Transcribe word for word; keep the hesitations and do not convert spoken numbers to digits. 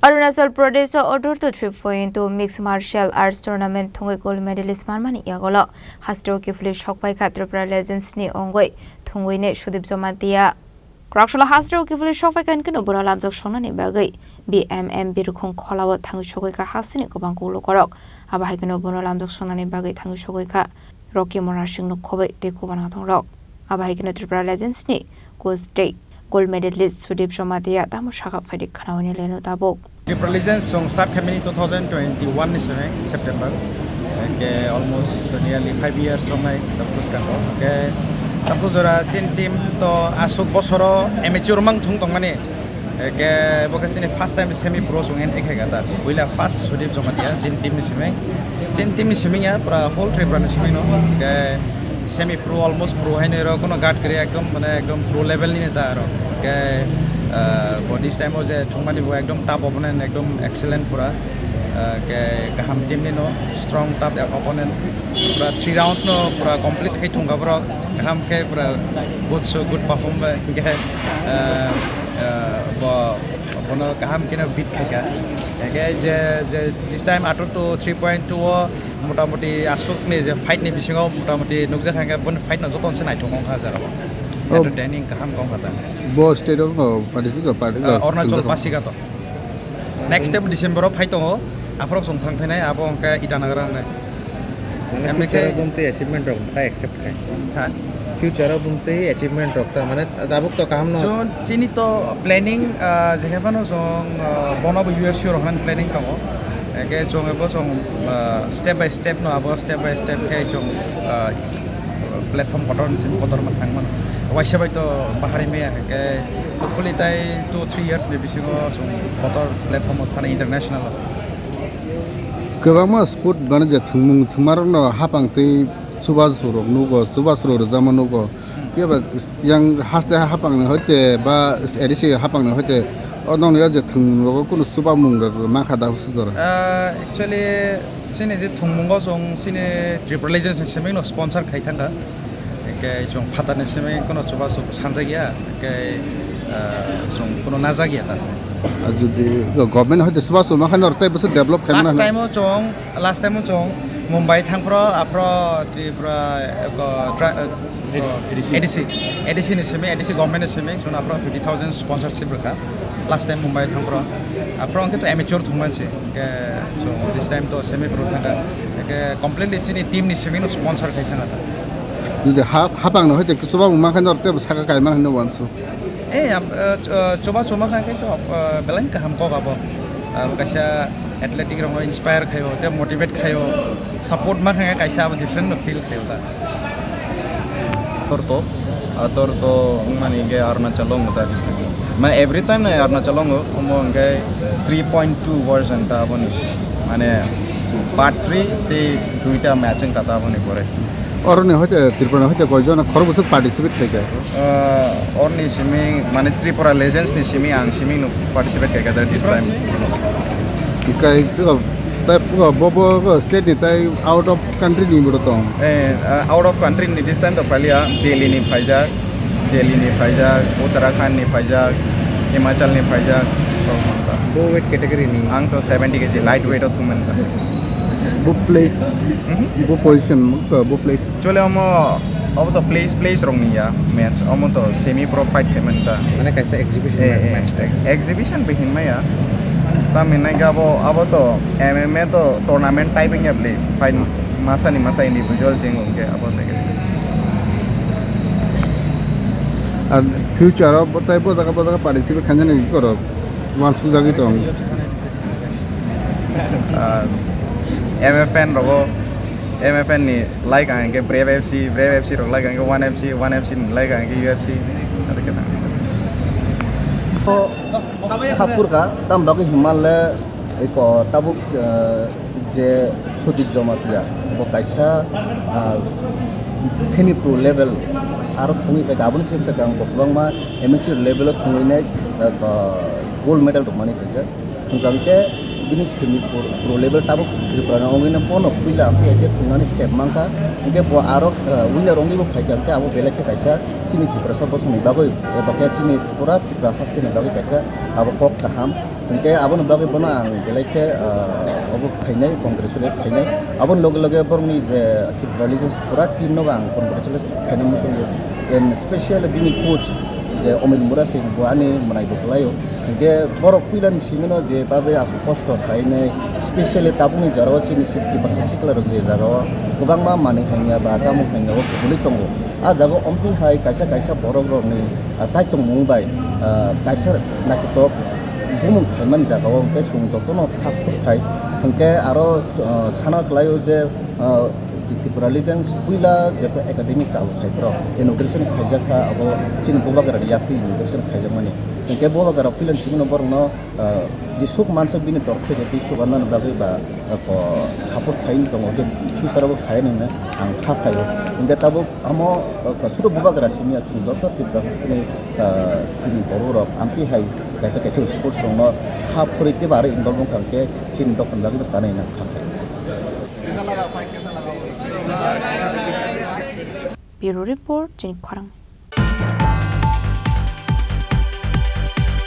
Arunachal Pradesh o Outdoor to three point two Mixed Martial Arts Tournament thwngwi gold medalist manmani yagolo hasteo kiphilwi sokpaikha Tripura Legends ni wngwi thwngwini Sudip Jamatia. Kwraksalo hasteo kiphilwi sokpaikha hinkhe bono lamjak songnani bagwi B M M Birukhung Kholao thangwi sokpaikha hasteni kwbang kuklukorok. Abo hai kheno bono lamjak songnani bagwi thangwi sokpaikha Rocky Monasing no khobwi tei kubana tongrok. Abo hai kheno Tripura Legends ni coach tei gold medalist Sudip Jamatia tamo sakha phaidi khwnaui leno tabuk. Tripura Legends song start khaimani two thousand twenty-one ni simi September. Ke almost nearly five years songnai tabuk bwskango. Ke tabuk jora chin team to asuk bosoro amateur mang thung tongmani. Ke bo khe chini first time semi pro song entry khaikha ta. Puila first Sudip Jamatia chin team ni simi. Chin team ni simi ya pura whole Tripura ni simi no. Ke semi pro, almost pro haino ero kono guard kwrwi, ekdom mane ekdom pro level ni ta aro. Ke, ah, bo this time o je thwngmani bo ekdom tough opponent, ekdom excellent pura. Ah, ke kaham team ni no, strong tough opponent. Pura three rounds no pura complete khai thwngkha borok. Kaham khe pura good show, good perform bai. Ke, ah, ah, bo, bono kaham khe no beat khaikha. Ke je, je this time Outdoor to three point two o motamoti aswkni je fight ni bisingo motamoti nukjak kha, boni fight no joto se naithok wngkha jara o. Oh. Entertaining kaham wngkha ta. Bo state o, oh, participate, party, ah, oh, Arunachal Pasighat o. Next step December o fight tongo, aphuru chwng thang phainai, abo hwnkhe Itanagar o wngnai. Mane emni future khe o bumtwi achievement rok ta accept khai. Ha? Future o bumtwi achievement rok ta, mane tabuk to kaham no. Chwng chini to planning, ah, jekhe phano chwng, ah, bono bo U F C rok hwnani planning tongo. Eke chwng ebo chwng, ah, step by step no abo step by step khe chwng, ah, platform kotor ni simi kotor ma thang mano. Waisa bai to bahari maya ke hopefully tai two three years ni bisingo chwng kotor platform o thani international o. Kwbangma sport mane je thwngmung thwngmarokno hapang tei chubachu rok nugo, chubachu rok rwjakma nugo. Phiya ba yang haste hapangni hoite ba A D C hapangni hoite o nokni o je thwngmung rogo kunu chubamung rok mankha da hwswk jora? Ah, actually, chini je thwngmungo chwng chini Tripura Legends ni simi no sponsor khai thangkha. Hingke chwng phatarni simi kono chubachu sanjakya, hingke, ah, chwng kono najakya ta. Ah, jodi government hoite chubachu mankha norok tei bwswk develop khaimano. Last time o chwng, last time o chwng Mumbai thangphro, aphro Tripura, eko, tra-, eko, A D C. A D C. A D C ni simi, A D C government ni simi, chwng aphro fifty thousand sponsorship rwkha. Last time Mumbai thangphro. Aphro hingke to amateur thwngman se. Hingke, so, this time to semi pro thangkha. Hingke completely chini team ni simi no sponsor khai thangkha ta. Jodi ha-, hapang no hoite chubachu mankha norok tei saka kaiman hinwi wansu. Eh, am, eh, ch-, eh, chubachu mankha khe to, eh, belai kaham kok abo. Ah, kaisa athletic rokno inspire khaio, tei motivate khaio, support mankha khe kaisa abo different no feel khaio da. Ator to, ator to wngmani hingke Arunachal o wngkha ta district. Mane every time nai Arunachal o wngo, omo hingke three point two version ta aboni. Mane part three tei duita match wngkha ta aboni pore. Oroni hoite Tripura ni hoite koijon khorok bwswk participate khaikha? Ah, oroni simi, mane Tripura Legends ni simi ang simi no participate khaikha this time. Kai, tai bo, bo, bo state ni tai out of country ni bo tong. Eh, ah, out of country ni this time to palia, Delhi ni phaijak, Delhi ni phaijak, Uttarakhand ni phaijak, Himachal ni phaijak. Bo weight category ni? Ang to seventy K G light weight o thumani ta. Bo place, mhm, bo position, bo place. Actually, omo, obo to place, place rok ni ya, match. Omo to semi pro fight khe mani ta. Mane kaisa exhibition, eh, eh, match type. Exhibition bo hinmaya. Tam hinai khe abo, abo to M M A to tournament type wngya bli. Fight masa ni masa individual se wngkhe abo te khe. Ar future o bo tai bo jaga, bo jaga participate khainani korok wansuk jagwi tong. Ah, M F N rogo, M F N ni like ang ke Brave F C, Brave F C rok like ang ke One F C, One F C ni like ang ke U F C. Ate khe thang. Khaphur kha, tam bagwi himale eko tabuk, ah, je Sudip Jamatia, bo kaisa, ah, semi pro level aro thongwi pai aboni se swkang bo kwbangma amateur level o thongwi nai, ah, gold medal rok manwi paijak. Hwnkha hwnkhe bini semi pro, pro level tabuk Tripura ni wngwi no bono puila hwnkhe je thwngmani sep mankha, hwnkhe bo aro, ah, winner wngwi bo phaikha, hwnkhe abo belai khe kaisa chini Tiprasa bosongni bagwi eba khe chini pura Tripura haste ni bagwi kaisa abo kok kaham. Hingke aboni bagwi bono ang belai khe, ah, obo khainai, congratulate khainai. Aboni loge loge borokni je Tripura Legends pura team nogo ang congratulate khainai muchungo. And specially bini coach je Omil Murasing, bo ani mwnai bo kwlaio. Hingke borok puilani simino je babe aswk kosto khainai, specially tabukni jorao chini si-, Tiprasa siklarok je jagao kwbangma manwi hangya ba chamung hangya o kubulwi tongo. A jaga omtwi hai kaisa kaisa borok rokni, ah, chaitongmung bai, ah, kaisa naithotok bumung khaimani jaga o hwnkhe chwng jotono kha phurthai. Hwnkhe aro, ah, sana kwlaio je, ah, Tripura Legends puila jepho academy chalu khai borok inauguration khaijak kha, abo chini Bubagra ni yaktwi inauguration khaijakmani. Hwnkhe Bubagra puilani simi no borokno, ah, jesuk mansa bini torkhe je tei subarnani bagwi ba, ah, ko support khai wng tongo, hwnkhe future o bo khai nang ang kha khaio. Hwnkhe tabuk Amo, uh, sudo Bubagra simi ya chwng joto Tripura hasteni, uh, chini borok rok amtwi hai kaisa kaisa sports rokno kha phuri tei ba aro involve wngkha hwnkhe chini dophani bagwi bo chanai nang kha khai. Bureau Report, chini khorang.